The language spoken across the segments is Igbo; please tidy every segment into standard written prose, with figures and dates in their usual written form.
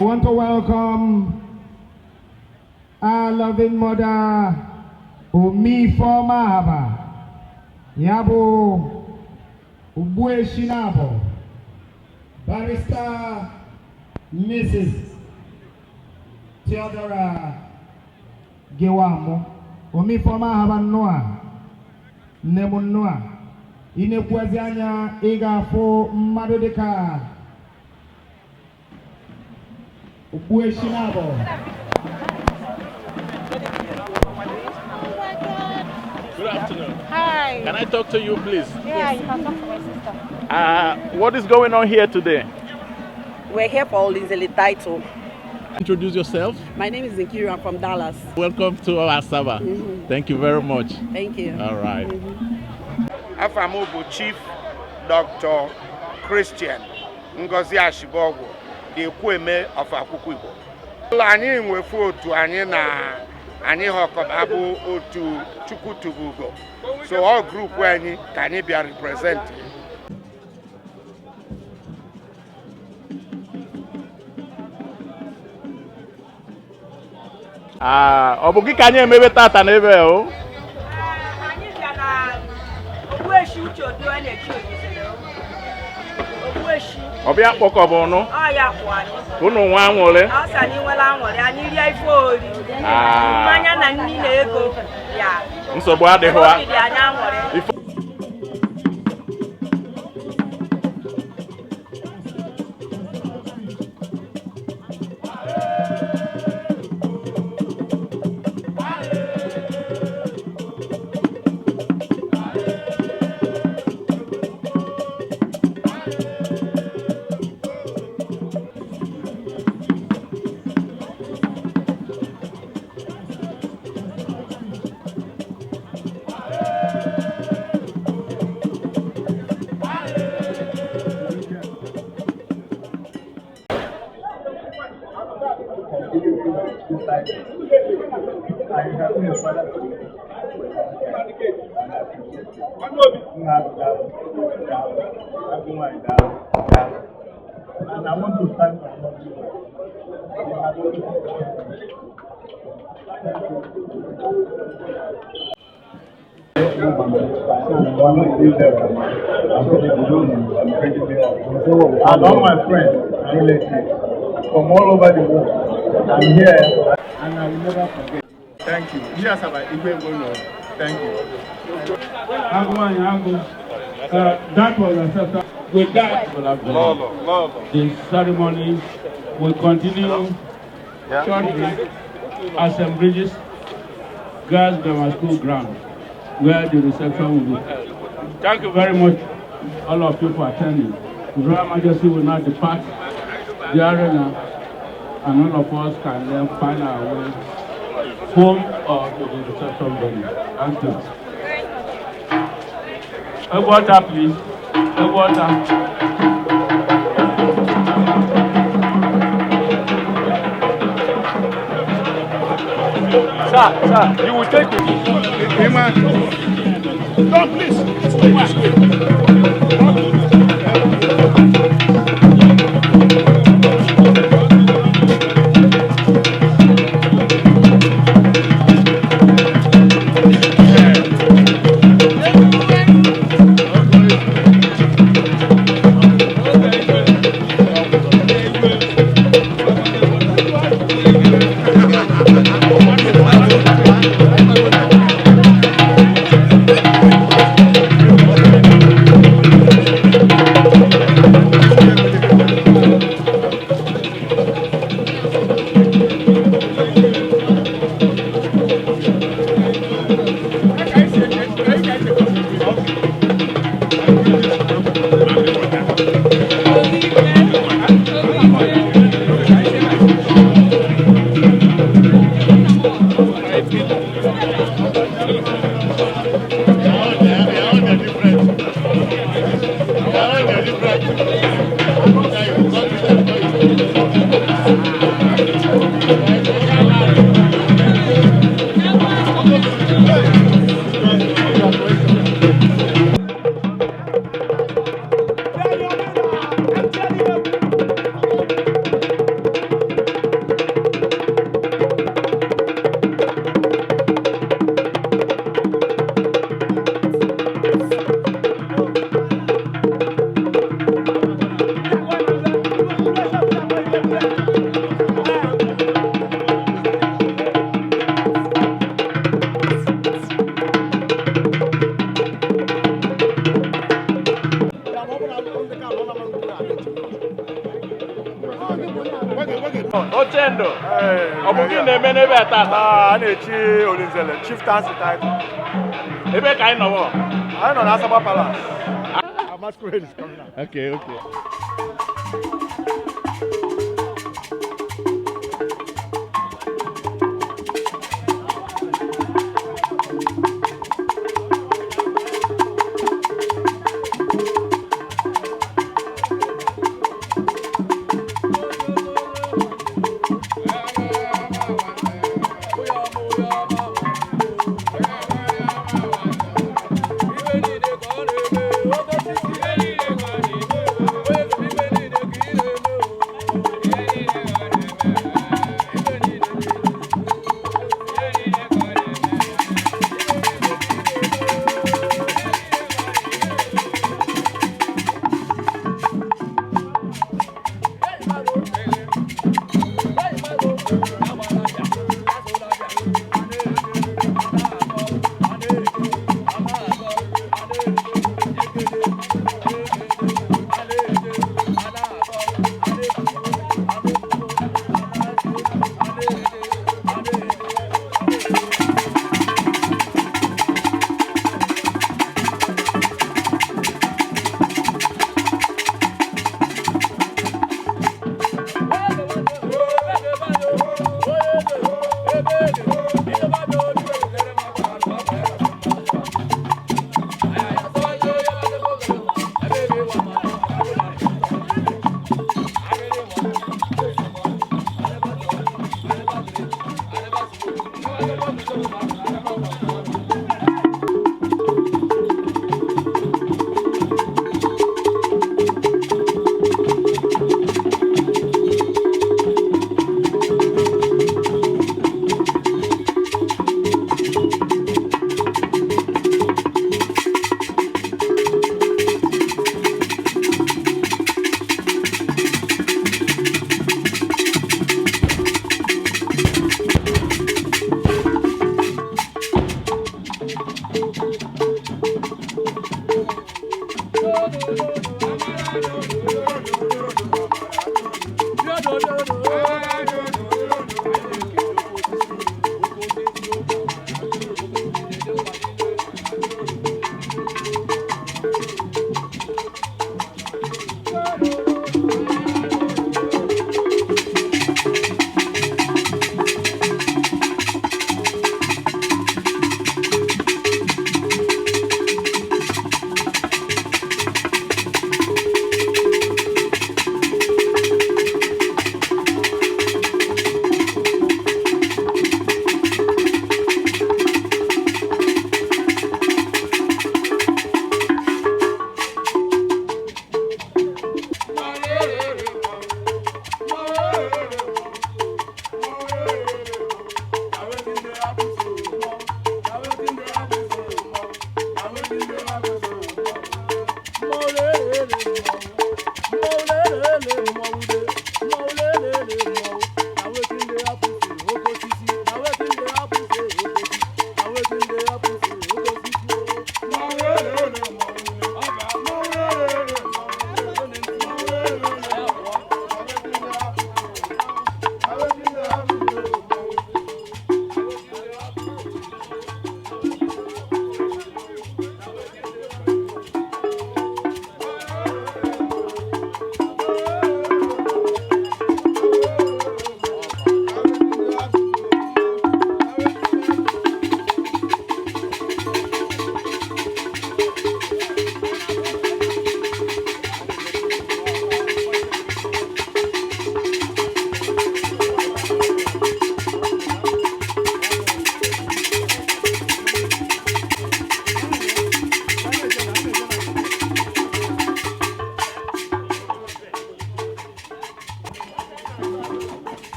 I want to welcome our loving mother, Omeife Ahaba, ya bụ Ogbueshi Nabo, Barrister Mrs. Theodora Gewamo, Omeife Ahaba nnọọ, nne m nnọọ, ị na-ekwuazi anya ị ga-afụ mmadụ dịka Ogbueshi Nabo. Good afternoon. Hi. Can I talk to you, please? Yeah, you can talk to my sister. What is going on here today? We're here for Olinzele title. Introduce yourself. My name is Nkiru. I'm from Dallas. Welcome to Asaba. Thank you very much. Thank you. All right. Afa m bụ Chief Dr. Christian Ngozi Ashibogwu, the Ekwueme of Akwukwu Igbo. Ụlọ anyị nwefu otu anyị na anyị họkọba bụ otu Chukwutubugo. So all group anyị ka anyị bịa represent. Ah, ọ bụ gị ka anyị emebe tata n'ebe a, o? Anyị bịa na Ogbueshi Uche Obi ọ na-echi Oyizere Ogbueshi. Ọ bịa kpọkọbụ ụnụ Ọ ya kwụ anyị. Ka unu nwa anwụrị. Ọ sị anyị nwere aṅụrị, anyị rie ife ori. Ah. Mmanya na nri na ego ya. Nsogbu adịghị. Obi dị anyị aṅụrị. Ife And I want to thank my lovely wife. They have always And all my friends and relatives from all over the world. I'm here and I will never forget. Thank you. Yes, Thank you. Agụ. That was accepted. With that, the ceremony will continue shortly at St. Bridges Girls Grammar School ground, where the reception will be held. Thank you very much, all of you, for attending. His Royal Majesty will now depart the arena, and all of us can then find our way home or to the reception venue. Thank you. A water, please. A water. Sir, sir, you will take it. No, please. This way. Uchendu, ọ bụ gị na-eme n'ebe a tata? A na-echi Olinzele chieftaincy title. Ebe ka anyị nọwọ? Anyị nọ na Asaba Palace. Our masquerade is coming out. Okay.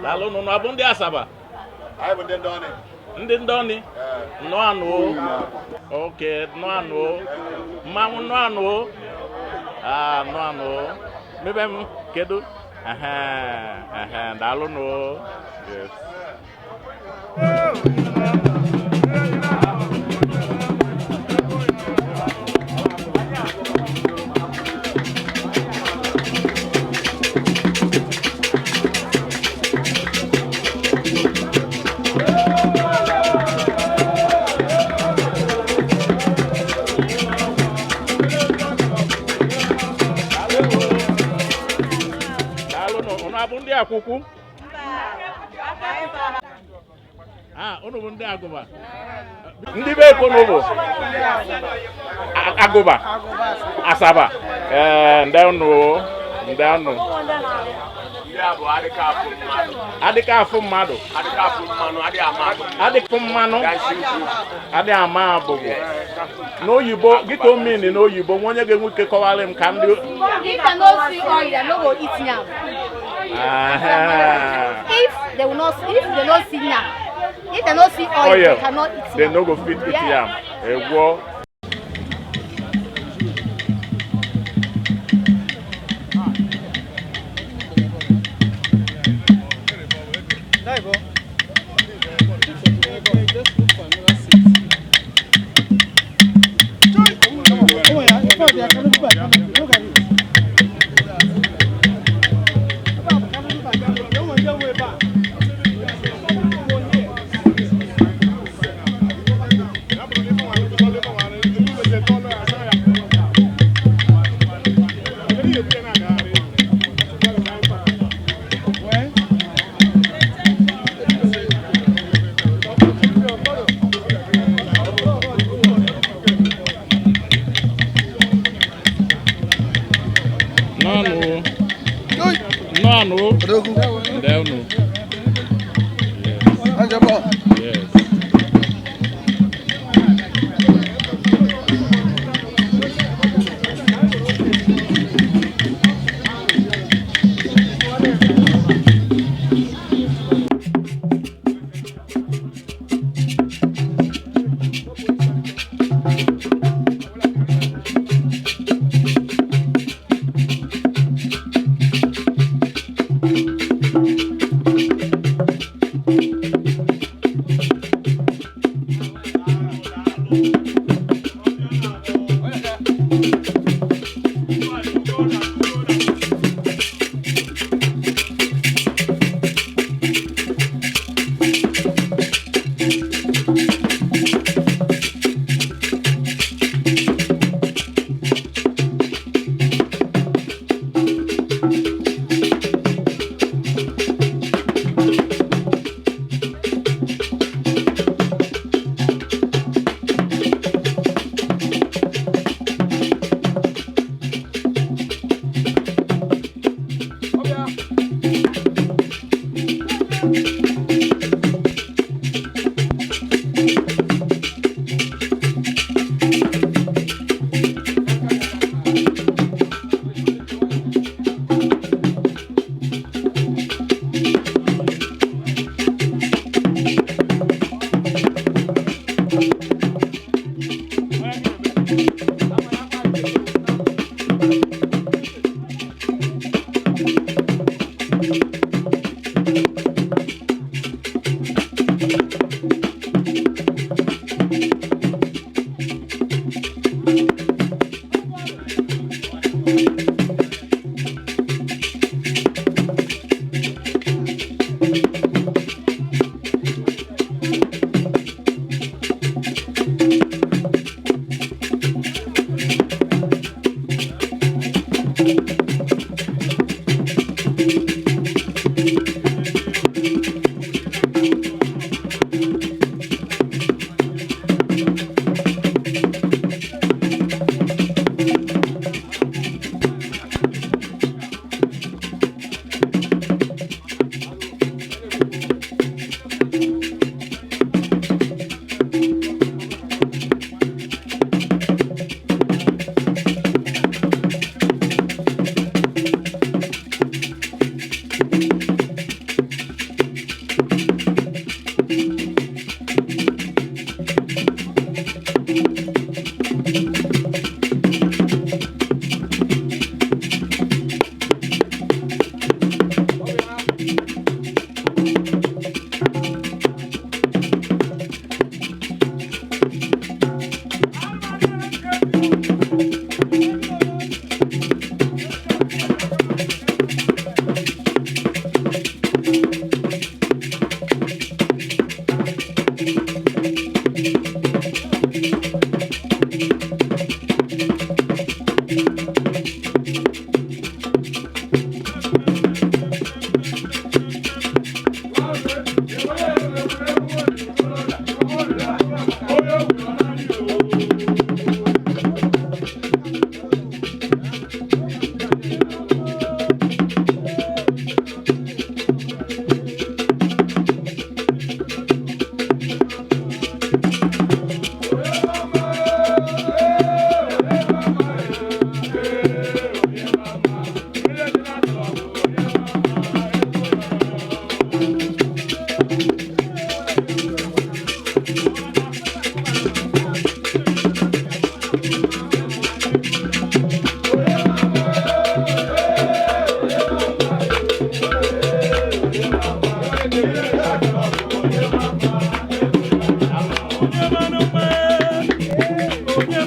Daalụ nụ. Abụ ndị Asaba? Ndị Ndọni? Nnọọ anụ o. Ok, nnọọ anụ o. Mmanwụ nnọọ anụ o. Ah, nnọọ anụ o. Mebe m kedu? Ehe, ehe, daalụ nụ o. Yes. Daalụ nụ. Unu abụ ndị Akwụkwụ? Ah, unu bụ ndị Agụba. Ndị be Ekwo bụ Agụba, Asaba. Ee, ndị unu, ndị unu. Adịka afụ mmadụ. Adịka mmanụ. Adị ama abụbụ. N'oyibo, gị ka o mean n'oyibo, nwa onye ga-enwe ike kọwara m ka ndị. If they no see oil, they no go eat yam. Aha. If they will not, if they no see yam, if they no see oil, Oil, they cannot eat they yam. no go fit eat Yeah. yam. Egwo. Nnọọ. Nnọọ. Ndị unu. Yes.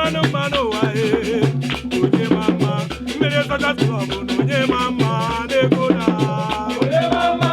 Mmanụ mmanụ ụwa ee, onye ma mma mmiri Soldiers Club na onye ma mma n'ego na onye ma mma.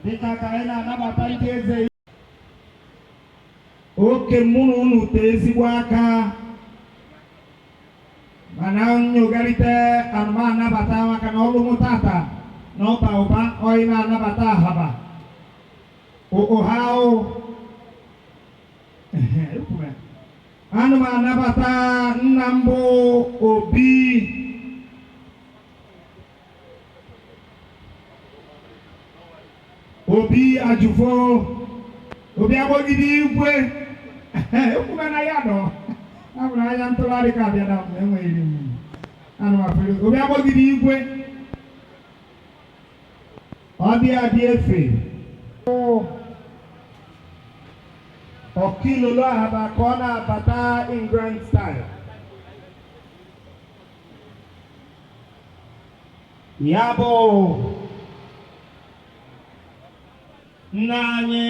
Dịka ka anyị na-anabata ndị eze, oke mụ na unu tee ezigbo aka, mana nyogharịta anụma anabata maka na ọlụ mụ tata na ọba ụba ọyị na-anabata ahaba ụha. Ana m anabata nna mbụ Obi Obi Ajufo Obi agbọgide igwe ekwume na ya nọ abụrụ anya ntụgharị ka abịa na m enweghị m anụ afere. Obi agbọgide igwe ọ dị adị efe ọkilolo ahaba ka ọ na-abata in grand style. Ya bụ nna anyị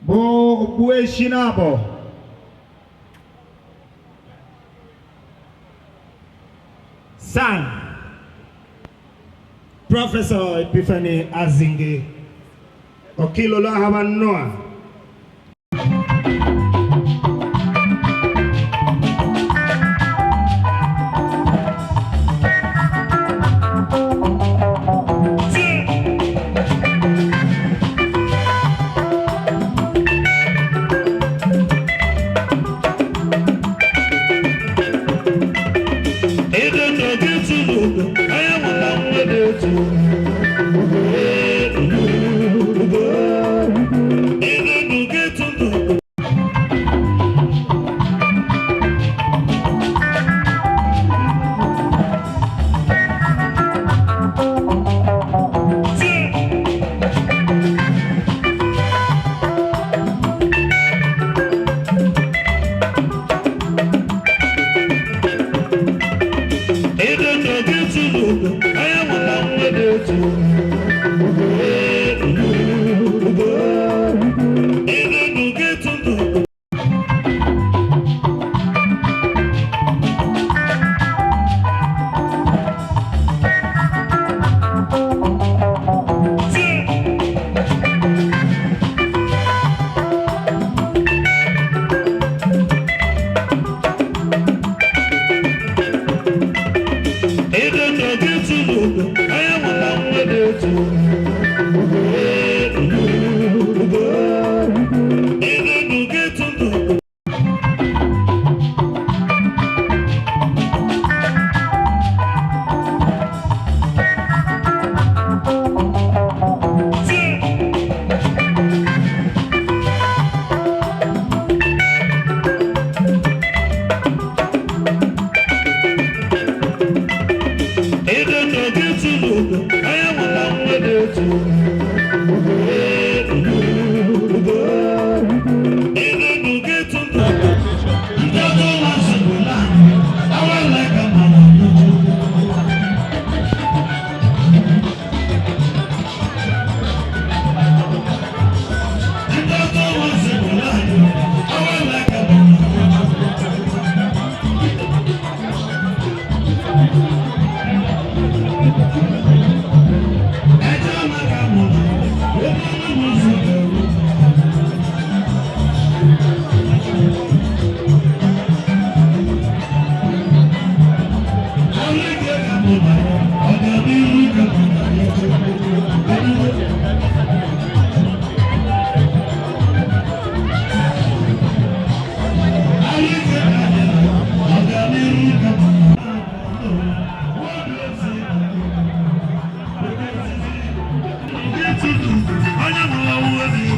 bụ Ogbueshi na-abọ San Prọfesọ Epiphany Azinge Ọkilolo Ahaba nnọọ.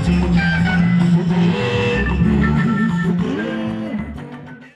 Echi.